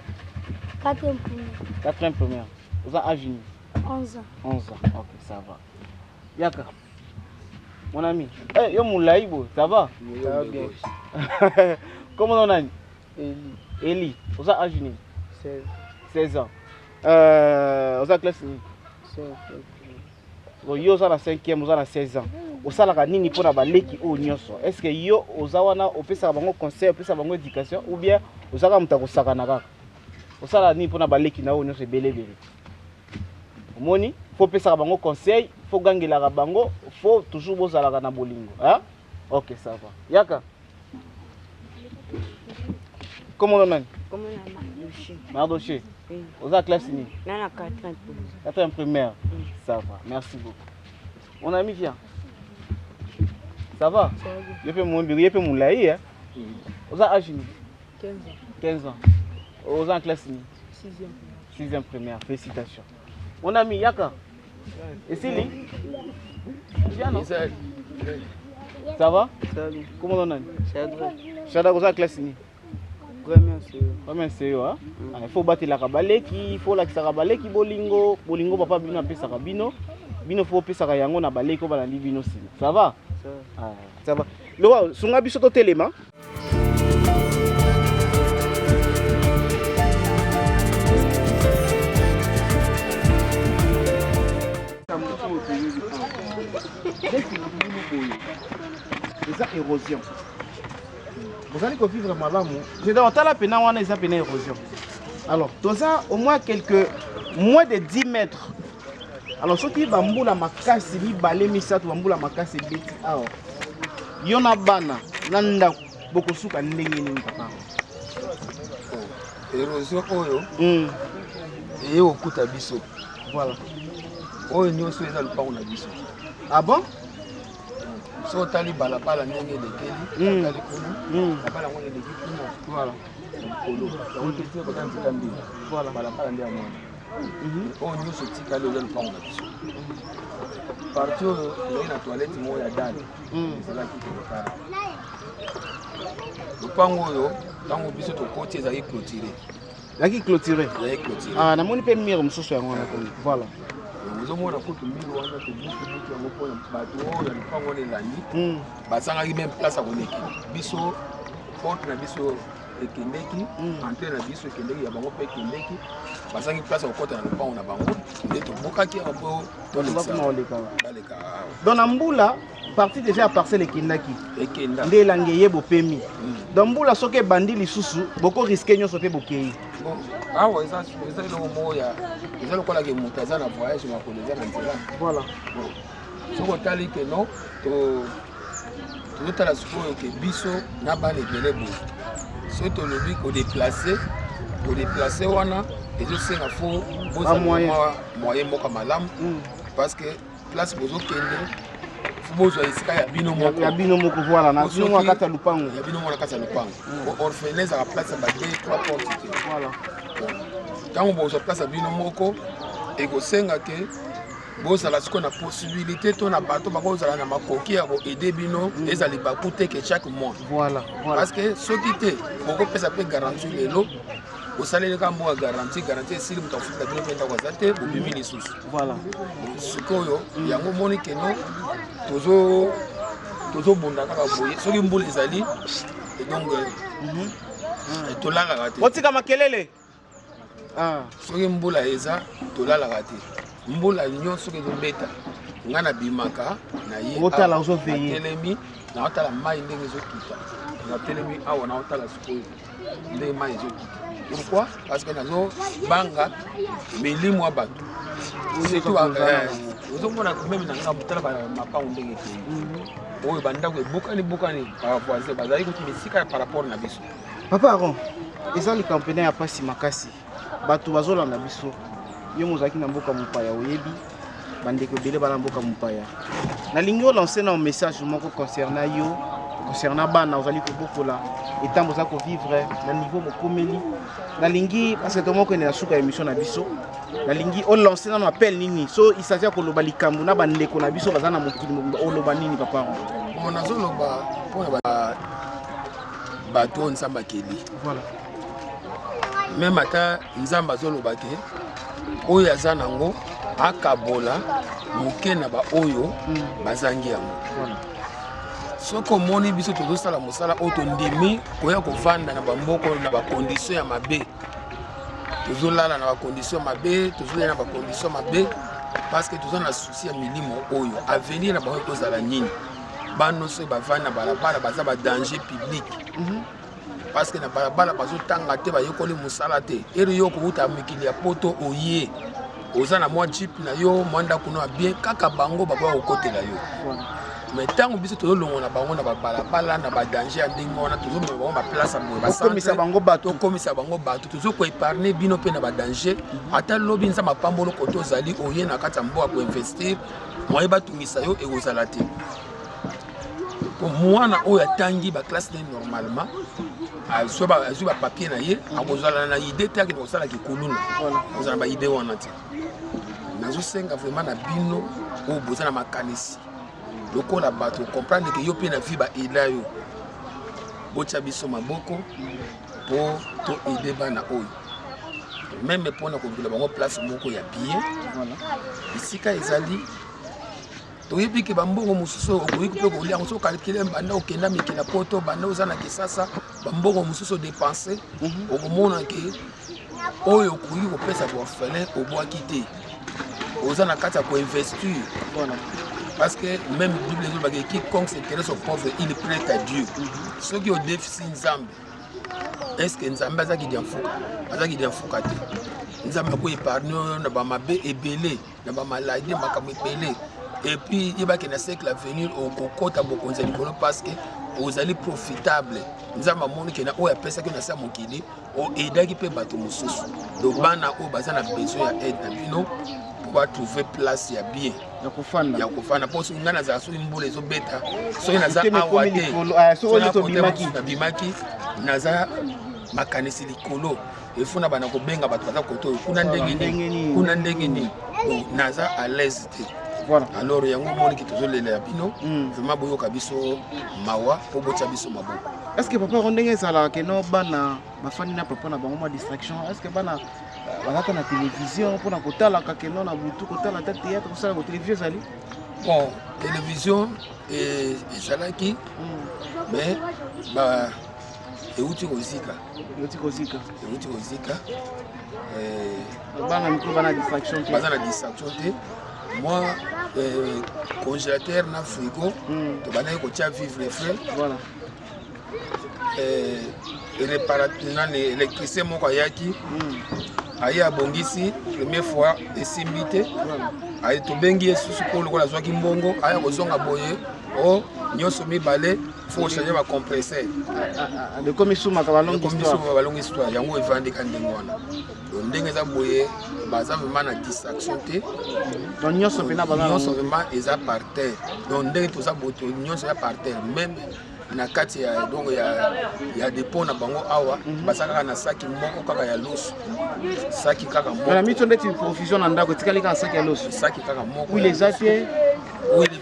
Quatrième primaire. Quatrième première. Oza âge nini? 11 ans. 11 ans. Ok, ça va. Yaka. Mon ami. Eh, yo moulaï bo, ça va? Ça va bien. Comment on nani? Eli. Eli. Oza âge nini? 16. 16 ans. Oza classe nini? 5. Bon, yo oza na 5e, oza na 16 ans. Osalaka nini mpona baleki oyo nyonso? Est ce que yo oza wana opesaka bango conseil, opesaka bango éducation ou bien ozalaka moto akosakana kaka? Osalaka nini mpona baleki na oyo nyonso ebele ebele? Omoni, faut opesaka bango conseil, faut gangelaka bango, faut toujours bozalaka na bolingo. Hein? Ok, ça va. Yaka. Comment on nani? Comment la Mardoché? Mardoché. Oui. Oza classe nini? Là, la quatrième primaire. Quatrième primaire. Ça va, merci beaucoup. Mon ami vient. Ça va? Ça va bien. Yo pe mwembi, yo pe mulayi, hein? Oza âge nini? 15 ans. 15 ans. Oza en classe nini? Sixième primaire. Sixième primaire, félicitations. Mon ami Yaka. Esili? Viens, non? Ça va? Ça va bien. Comment on nani? Shadrach. Shadrach oza classe nini? Première c'est Première CE, hein? Ah, il faut batelaka baleki, il faut olakisaka baleki bolingo, bolingo papa bino apesaka bino. Bino faut opesaka yango na baleki oyo balandi bino nsima. Ça va? Ça va. Ah, ça va. Loba, sunga biso totelema. Eza érosion. Bozali kovivre malamu. Otala pena wana eza pena érosion. Alors, toza au moins quelques moins de 10 mètres. Alors soki bambula makasi mibale misato bambula makasi ebeti awa, yo na bana na ndako bokosuka ndenge nini papa? Érosion oyo eye kokuta biso. Voilà. Oyo nyonso eza lopango na biso. Ah bon? Soki otali balabala ndenge elekeli, otali kuna, balabala yango eleki kuna. Voilà. Likolo yango te te kota nzeta mbila. Voilà. Balabala nde yango wana. Oyo nyonso etikali eza lopango na biso. Partie oyo ezalaki na toilette moko ya dale, ezalaki quelque. Lopango oyo, ntango biso tokoti, ezalaki clôturé. Ezalaki clôturé. Ezalaki clôturé. Ah, namoni mpe mur mosusu yango wana kuna. Voilà. Ozomona kutu mur wana, tobuki yango mpona bato oyo ya lopango wana elandi bazangaki même place ya koleki. Biso, porte na biso ekendeki, entrée na biso ekendeki, ya bango mpe ekendeki. Bazangi place ya kokɔta na lopango na bango, nde tobukaki yango mpo Bakoma koleka. Baleka awa. Donc na mbula, partie déjà ya parcelle ekendaki. Ekenda. Nde elangi eye bopemi. Donc mbula soki ebandi lisusu, bokoriske nyonso mpe bokei. Bon, awa eza eloko moko ya eza lokolaki moto aza na voyage, makolo eza na nzela. Voilà. Bon, soki otali ke no tozotala sikoyo ke biso na bana ebele boye, soki tolobi kodéplacer wana, ezosenga fo bozala Bamoyen. mwa moyen moko malamu, parce que place bozokende, fo bozwa esika ya bino moko. Ya bino moko, voilà, na bino moko na kati ya lupango. Ya bino moko na kati ya lupango. Orphelin ezalaka place ya ba deux trois porte te. Voilà. Ntango bozwa place ya bino moko, ekosenga ke bozala sikoyo na possibilité to na bato bakozala na makoki ya koaider bino. Ezala libaku te ke chaque mois. Voilà. Parce que soki te, bokopesa mpe garantie lelo, osaleli kaka moko ya garantie, garantie esili, moto afutela bino mpe ndako aza te, bobimi lisusu. Voilà. Sikoyo yango omoni keno tozobunda kaka boye. Soki mbula ezali, et donc tolalaka te. Otika makelele. Ah. Soki mbula eza, tolalaka te. Mbula nyonso soki ezobeta, ngai nabimaka na ye. Otala, awa, ozoveiller. Natelemi, naotala mai ndenge ezokita. Natelemi awa, naotala sikoyo ndenge mai ezokita. Pourquoi? Parce que nazobanga milimo ya bato, surtout ozomona même na ngambo, tala mapango ndenge ekei oyo, bandako ebukani bukani. Bavoisin bazali kuti misika par rapport na biso. Papa Aron, eza likambo mpena ya mpasi makasi. Bato bazolanda biso, yo mozalaki na mboka mopaya, oyebi bandeko ebele bana mboka mopaya. Nalingi olance na message moko concernant yo, concernant bana ozali kobokola, etambo oza kovivre na niveau mokomeli. Nalingi, parce que tomokende na suka ya émission na biso, nalingi olance nano appel nini. So il s'agit ya koloba likambo na bandeko na biso baza na mokili mobimba, oloba nini, papa Aron? Bon, nazoloba mpona bato oyo Nzambe akeli. Voilà. Même ata Nzambe azoloba ke oyo aza nango akabola moke na baoyo bazangi yango. Voilà. Soki omoni biso tozosala mosala oyo, tondimi koya kovanda na bamboka oyo na bacondition ya mabe, tozolala na bacondition mabe, tozolia na bacondition mabe, parce que toza na souci ya milimo oyo, avenir na bango ekozala nini. Bano soki bavandi na balabala, baza badanger public, parce que na balabala bazotanga te, bayekoli mosala te. Ere yo kouta mikili ya poto, oye, oza na mwa jeep na yo, mwa ndako no ya bien, kaka bango bakoya kokotela yo. Mais ntango biso tozolongola bango na babalabala na badanger ya ndenge wana, tozomema bango baplace ya boye, Okomisa bango bato. Tokomisa bango bato, tozokoépargner bino mpe na badanger. Ata lobi Nzambe apambolo kote ozali, oye na kati ya mboka koinvestir, moye batungisa yo ekozala te. Po mwana oyo atangi baclasse ne normalement, azwi bapapier na ye, akozala na idée te akende kosala kikuluna, akozala na baidée wana te. Nazosenga vraiment na bino oyo boza na makanisi lokola bato, comprendre ke yo mpe na vie baaider yo, botya biso maboko mpo toaider bana oyo, même mpona kozwela bango place moko ya bien. Esika ezali, toyebi ke bambongo mosusu oyo okoki mpe kolia yango, soki ocalculer banda okenda mikili ya poto, banda oza na Kisasa, bambongo mosusu odépenser, okomona ke oyo okoki kopesa baorphelin obwaki te, oza na kati ya koinvestir. Parce que même Bible ezolobaka: "Quiconque s'intéresse aux pauvres, il prête à Dieu." Soki odefisi Nzambe, est ce que Nzambe azaki dia mfuka? Azaki dia mfuka te. Nzambe akoépargne oyo na bamabe ebele, na bamaladi, makambo ebele. Et puis yebaki na siècle à venir okokɔta bokonzi ya likolo, parce que ozali profitable. Nzambe amoni ke na oyo apesaki na se ya mokili, oaidaki mpe bato mosusu. Donc bana oyo baza na besoin ya aide na bino. mpo batrouve place ya bien ya kofanda, ya kofanda, mpo soki ngai nazala, soki mbula ezobeta, soki naza Motema awa ekomi te, likolo. Ah, soki soki oyo na kote tobimaki. mosusu nabimaki, naza makanisi likolo, efo na bana kobenga bato baza kote oyo kuna ndenge Ndenge nini, nini. kuna ndenge nini. Donc naza à l'aise te. Alors yango omoniki tozolela ya bino. Vraiment boyoka biso mawa mpo botya biso maboko. Est ce que papa yango, ndenge ezalaka keno bana bafandi na papa na bango, mwa distraction, est ce que bana baza ta na télévision mpona kotalaka keno na butu, kotala ta théâtre, kosala ko télévision ezali? Bon, télévision ezalaki, mais ba euti kozika. Euti kozika. Euti kozika. Bana mikolo bana distraction te. Baza na distraction te. Moi, congélateur na frigo, tobandaki kotia vivre frais. Nani, électricien moko ayaki, aye abongisi première fois, esimbi te. Aye, tobengi ye susu mpo lokola azwaki mbongo, aya kozonga boye o nyonso mibale faut kochange bacompresseur. Ekomi sumaka balongue histoire. Balongue histoire. Yango evandika ndenge wana. Donc ndenge eza boye, baza vraiment na distraction te. Donc nyonso mpena baza nyonso vraiment eza par terre. Donc ndenge toza boye, nyonso eza par terre, même na kati ya donc ya dépôt na bango awa, baza kaka na saki moko kaka ya loso, saki kaka moko. Na miso ndeti provision na ndako etikali kaka saki ya loso. Saki kaka moko. Huile eza te.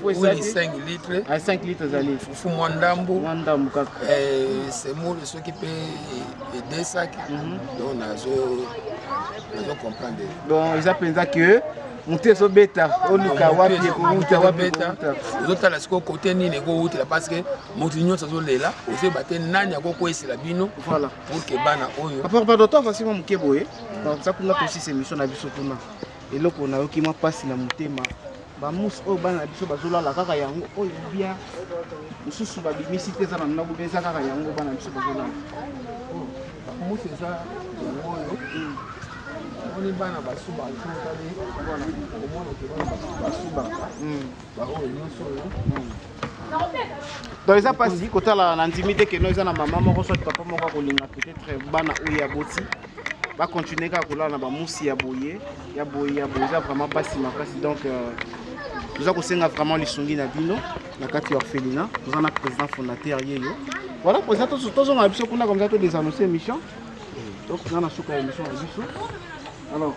Huile 5 litres. Ah, 5 litres ezali. Fufu mwa ndambu. Mwa ndambu kaka. Semoule soki mpe deux sac. Donc nazo comprendre. Donc eza mpenza ke motu ezobeta, oluka wapi ekowuta, wapi ekowuta. Ozotala sikoyo kote nini ekowutela, parce que motu nyonso azolela, ozoyeba te nani akokwesela bino pour que bana oyo. Papa, pardon, to avance mwa moke boye, toza kuna, tosisa émission na biso kuna. Eloko nayoki mwa mpasi na motema, bamusi oyo bana na biso bazolala kaka yango oyo, bia mosusu babimisi te, eza na ndako mpe eza kaka yango bana na biso bazolala. Musi eza yango oyo. Omoni bana basuba, otali, omona ke bana basubaka baoyo nyonso oyo. Donc eza mpasi kotala na ndimi te keno eza na mama moko soit papa moko akolinga peut-être bana oyo ya boti bacontinue kaka kolala na bamusi ya boye, ya boye, ya boye. Eza vraiment mpasi makasi. Donc toza kosenga vraiment lisungi na bino na kati ya orphelinat. Toza na président fondateur ye yo. Voilà, président, tozonga na biso kuna, comme ça todésannonce émission. Donc toza na suka ya émission na biso. Alors,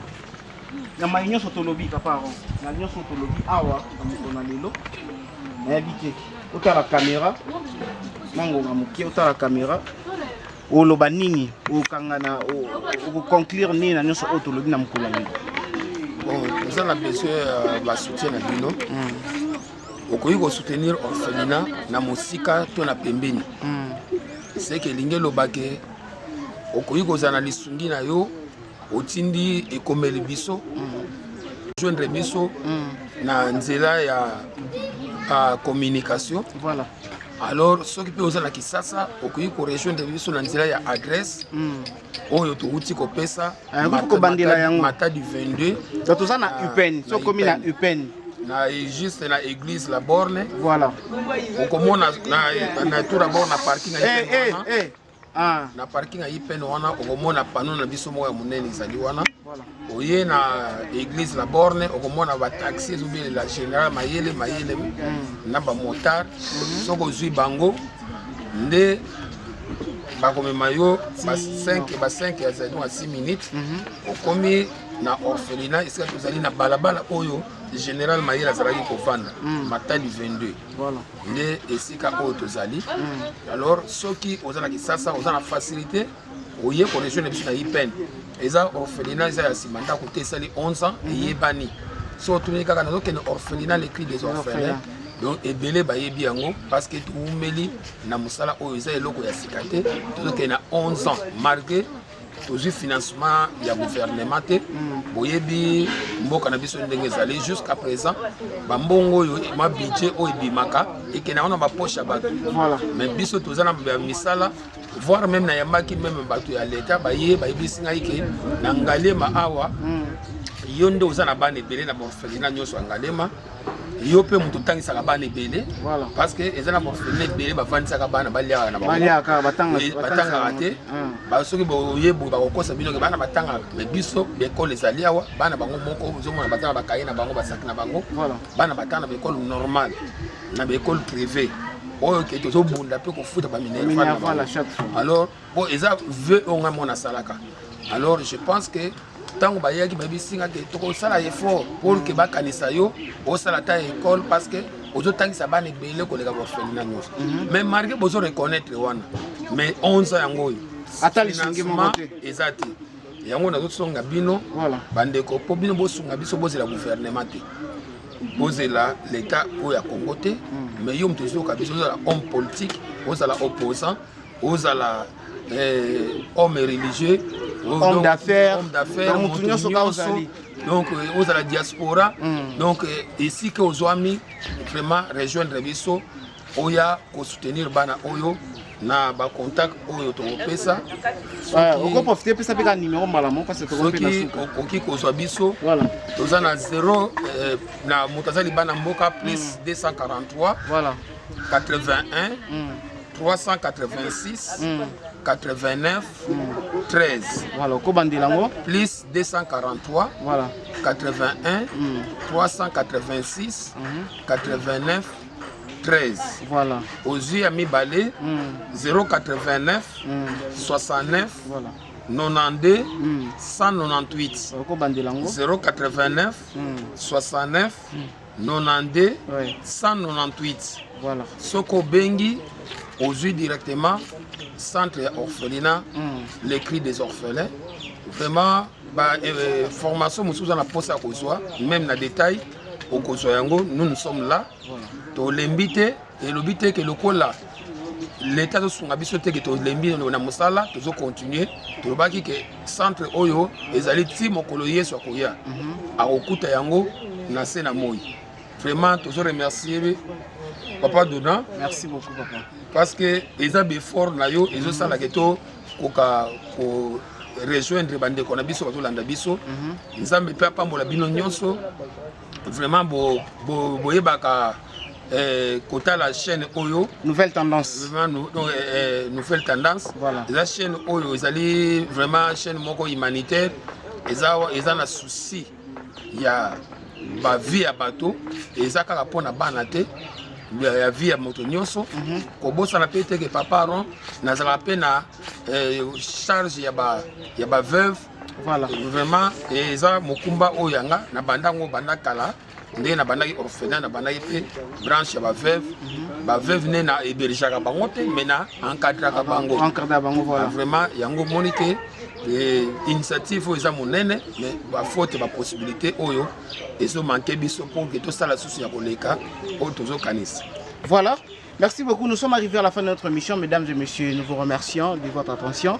na mai nyonso tolobi, papa Aron, na nyonso tolobi awa na mokolo na lelo, nayebi te, otala caméra na ngonga moke, otala caméra, oloba nini, okanga na okoconclure nini na nyonso oyo tolobi na mokolo ya lelo? Bon, toza na besoin ya basoutien na bino. Okoki kosoutenir orphelinat na mosika to na pembeni. Seke elingi eloba ke okoki kozala na lisungi na yo, otindi, ekomeli biso, joindre biso na nzela ya communication. Alors soki mpe oza na Kisasa, okoki korejoindre biso na nzela ya adresse oyo touti kopesa. Okoki kobandela yango. Matadi 22. Donc toza na UPN, so okomi na UPN. Na juste na église La Borne. Okomona na tour d'abord na parking ya Eh, UPN eh, wana. Eh. Ah. Na parking ya UPN wana, okomona panneau na biso moko ya monene ezali wana. Oye na église La Borne, okomona bataxi ezobelela Général Mayele, Mayele na bamotard. Soki ozwi bango nde bakomema yo ba 5, ba 5 ya zali ya 6 minutes, okomi na orphelinat esika tozali, na balabala oyo Général Mayele azalaki kovanda, Matadi 22. Nde esika oyo tozali. Alors soki oza na Kisasa, oza na facilité, oye korejoindre biso na UPN. Eza orphelinat, eza ya nsima ndako te, esali 11 ans, eyebani. So otuni kaka nazokende orphelinat Le Cri des Orphelins, donc ebele bayebi yango, parce que toumeli na mosala oyo, eza eloko ya sika te. Tozokende na 11 ans, malgré tozwi financement ya gouvernement te. Boyebi mboka na biso ndenge ezali jusqu'à présent, bambongo oyo ma budget oyo ebimaka ekendaka na bapoche ya bato. Mais biso toza na misala, voire même nayambaki même bato ya leta, baye bayebisi ngai ke na Ngaliema awa. Yo nde oza na bana ebele na baorphelinat nyonso ya Ngaliema. Yo mpe moto otangisaka bana ebele, parce que eza na baorphelinat ebele bavandisaka bana, baliaka na bango, batangaka te. Soki boyebi, bakokosa bino ke bana batangaka, mais biso baekole ezali awa. Bana bango moko ozomona baza na bakaye na bango, basaki na bango. Bana batanga na baekole normale, na baekole privé oyo ke tozobunda mpe kofuta baminerval. Alors po eza vœu oyo ngai mona asalaka. Alors je pense que ntango bayaki, bayebisi nga ke tokosala effort pour ke bakanisa yo osala ata école, parce que ozotangisa bana ebele koleka baorphelinat nyonso. Mais malgré bozo reconnaître wana, mais 11 ans yango oyo, ata lisungi moko te. Eza te. Yango nazosonga bino, bandeko, mpo bino bosunga biso. Bozela gouvernement te, bozela l'état oyo ya Congo te. Mais yo moto ozoyoka biso, ozala homme politique, ozala opposant, ozala homme religieux, homme d'affaires, homme d'affaires, motu nyonso kaka ozali, donc ozala diaspora, donc esika ozwami, vraiment rejoindre biso, oya kosoutenir bana oyo na bacontact oyo tokopesa. Okoprofite, pesa mpe kaka numéro mbala moko, parce que soki okoki kozwa biso, toza na 0 na moto aza libanda mboka, plus 243 81 386 89 13. Voilà, okobandela yango. Plus 243 81 386 89 13. Ozwi ya mibale, 089 69 92 198. Okobandela yango. 089 69 92 198. Soki obengi, ozwi directement centre ya orphelinat Le Cri des Orphelins. Vraiment ba formation mosusu oza na mposa ya kozwa même na détail, okozwa yango. Nous, nous sommes là. Tolembi te. Elobi te ke lokola leta azosunga biso te ke tolembi na mosala. Tozocontinue. Tolobaki ke centre oyo ezali ti mokolo Yesu akoya, akokuta yango na se na moi. Vraiment tozo remercier papa Dona. Merci beaucoup, papa. Parce que eza baeffort na yo ezosalaka to koka ko rejoindre bandeko na biso bazolanda biso. Nzambe mpe apambola bino nyonso. Vraiment boyebaka kotala chaîne oyo. Nouvelle Tendance. Vraiment, donc, Nouvelle Tendance. Eza chaîne oyo ezali vraiment chaîne moko humanitaire. Eza na souci ya bavie ya bato. Eza kaka mpona bana te, ya vie ya moto nyonso. Kobosana mpe te ke papa Aron nazalaka mpe na charge ya baveuve. Vraiment eza mokumba oyo yanga na banda yango banda kala. Ndenge nabandaki orphelin, nabandaki mpe branche ya baveuve. Baveuve nde na hébergeaka bango te, mais na encadraka bango. Encadre bango, voilà. Ah, vraiment yango omoni ke initiative oyo eza monene, mais bafaute bapossibilité oyo ezomanke biso pour ke tosala susu ya koleka oyo tozokanisa. Voilà. Merci beaucoup. Nous sommes arrivés à la fin de notre émission, mesdames et messieurs. Nous vous remercions de votre attention.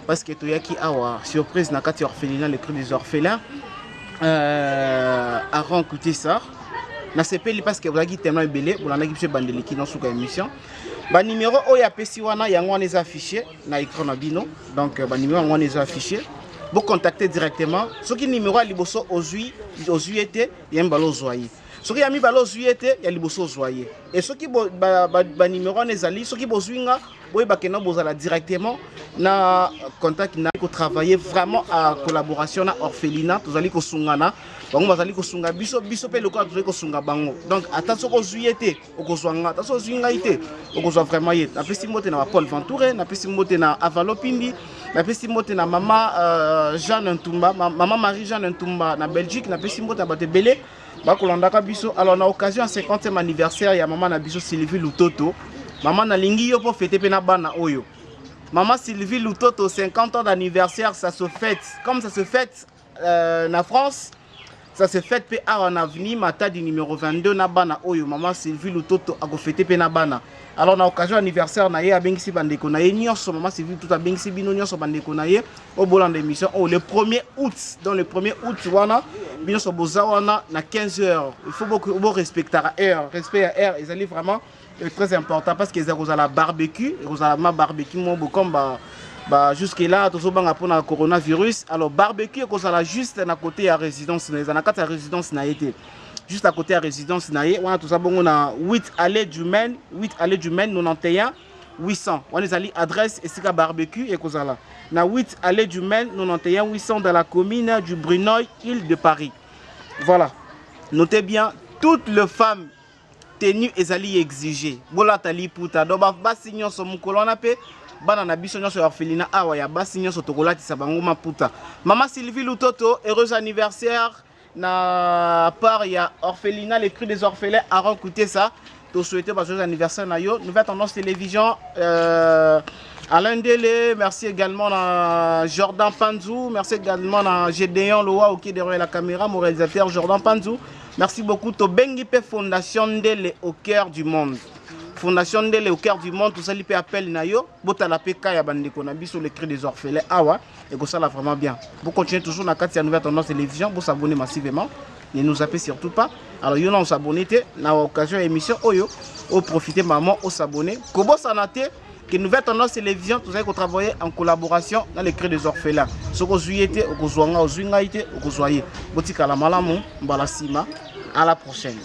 Parce que toyaki awa, surprise, na kati orphelinat, Le Cri des Orphelins. Aaron Kutesa. Na sepeli parce que vous tellement ebele, bolandaki biso bandeliki dans suka émission. Ba numéro oyo apesi wana, yango wana eza affiché na écran na bino. Donc ba numéro yango wana eza affiché. Vous contactez directement. Soki numéro ya liboso ozwi, ozwi ete, ya mbala ozwa ye. Soki ya mibale ozwi ye te, ya liboso ozwa ye. E soki banimero wana ezali, soki bozwi nga, boyebake na bozala directement na contact na kotravailler vraiment à collaboration na orphelinat. Tozali kosungana, bango bazali kosunga biso, biso mpe lokola tozali kosunga bango. Donc ata soki ozwi ye te, okozwa nga. Ata soki ozwi ngai te, okozwa vraiment ye. Napesi mbote na bapaul Ventoure, napesi mbote na Avalo Pindi, napesi mbote na mama Jeanne Ntumba, mama Marie Jeanne Ntumba na Belgique. Napesi mbote na bato ebele bakolandaka biso. Alors na occasion ya 50e anniversaire ya mama na biso Sylvie Lutoto, mama nalingi yo mpo fete mpe na bana oyo. Mama Sylvie Lutoto, 50 ans d'anniversaire, ça se fête comme ça se fête na France, ça se fête mpe awa na avenue Matadi numéro 22 na bana oyo. Mama Sylvie Lutoto akofete mpe na bana. Alors na occasion anniversaire na ye, abengisi bandeko na ye nyonso. Mama Sylvie Lutoto abengisi bino nyonso, bandeko na ye oyo bolanda émission oyo, le 1er août. Donc le 1er août wana, bino nyonso boza wana na 15 heures. Il faut borespectaka heure. Respect ya heure ezali vraiment très important, parce que eza kozala barbecue, ekozala ma barbecue mo bokomba. Ba jusque là tozobanga mpona coronavirus. Alors barbecue ekozala juste na côté ya résidence na ye, eza na kati ya résidence na ye te, juste à côté ya résidence na ye wana. Toza bongo na 8 allée du Maine, 8 allée du Maine, 91 800. Wana ezali adresse esika barbecue ekozala, na 8 allée du Maine, 91 800, dans la commune du Brunoy, île de Paris. Voilà, notez bien, toutes les femmes, tenue ezali exigé, bolata liputa. Donc basi nyonso mokolo wana, mpe bana na biso nyonso ya orphelinat awa ya basi nyonso, tokolatisa bango maputa. Mama Sylvie Lutoto, heureux anniversaire na part ya orphelinat Le Cri des Orphelins. Aaron Kutesa, tosouhaite ba joyeux anniversaire na yo. Nouvelle Tendance Télévision, Alain Dele, merci également à Jordan Panzou, merci également à Gédéon Loa qui est derrière la caméra, mon réalisateur Jordan Panzou. Merci beaucoup. Tobengi pe Fondation Ndele au cœur du monde. Fondation Ndele au cœur du monde, tout ça li pe appel na yo, botala pe ka ya bandeko na biso Le Cri des Orphelins awa et que ça là vraiment bien. Vous continuez toujours na kati ya Nouvelle Tendance Télévision, vous s'abonner massivement. Ne nous zappez surtout pas. Alors yo na s'abonner te na occasion émission oyo, au profiter maman au s'abonner. Kobosana te que Nouvelle Tendance Télévision, tozali kotravailler en collaboration dans Le Cri des Orphelins. Soki ozwi ye te, okozwa nga, ozwi ngai te, okozwa ye. Botikala malamu, mbala nsima, à la prochaine.